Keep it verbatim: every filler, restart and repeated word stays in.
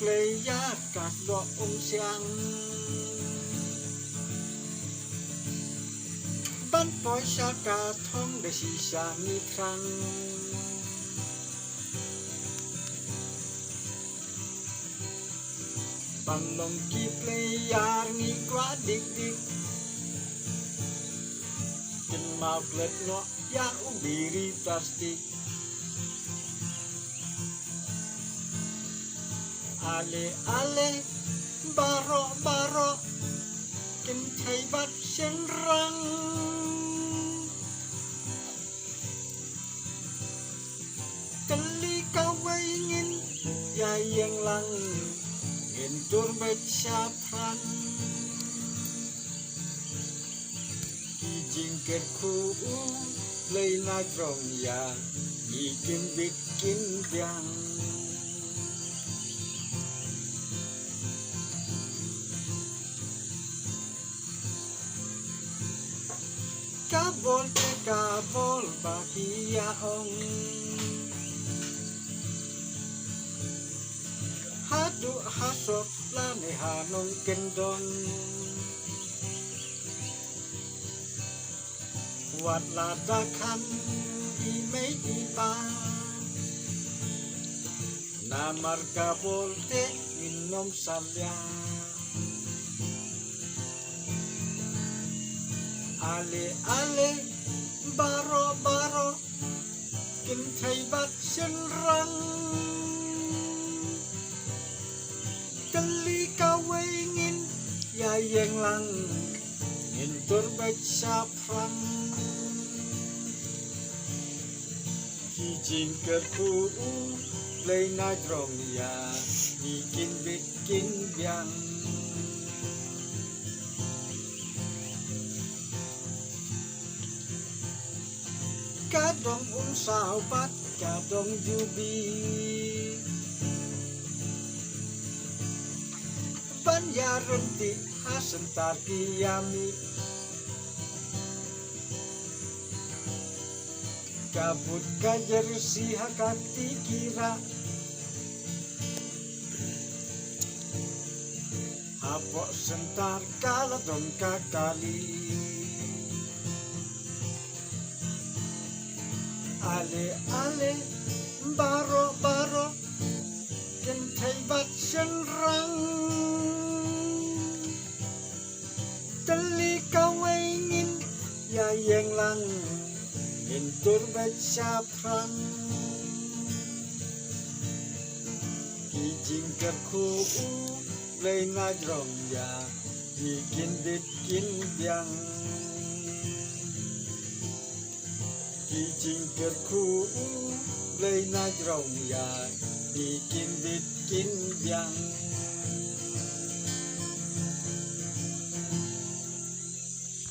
Klei ïar ka doh ong siang. Ban poi sha ka thong da shisha ngi thrang. Ban long ki klei ïar ngi kwah dik dik. Kin mau klet noh ïa u biri plastik. Ale ale, baroh baroh, kynthei bad shynrang. Tylli kawei ngin ïa ïeng lang, ngin tur beit shaphrang. Ki jingkyrkhu u Blei na jrong ïa ngi kin bit kin biang. Ka bol te ka bol ba ki ïa ong. Haduh ha sop lane ha nongkyndong. Wat la da khang i mei i pa. Namar ka bol te ngin ym salia. Ale ale, baroh baroh, kynthei bad shynrang. Tylli kawei ngin ïa ïeng lang, ngin tur beit shaphrang. Ki jingkyrkhu u Blei na jrong ïa ngi kin bit kin biang. Ka dong Umsaw bad ka dong Jubi, ban ïa ryntih ha Syntar ki ïa mih. Ka boot ka jersey ha ka kti ki rah. Hapoh Syntar ka la dong ka kali. Ale ale, baroh baroh, kynthei bad shynrang. Tylli kawei ngin ïa ïeng lang, ngin tur beit shaphrang. Ki jingkyrkhu u Blei na jrong ïa ngi kin bit kin biang. Ki jingkyrkhu u Blei na jrong ïa ngi kin bit kin biang.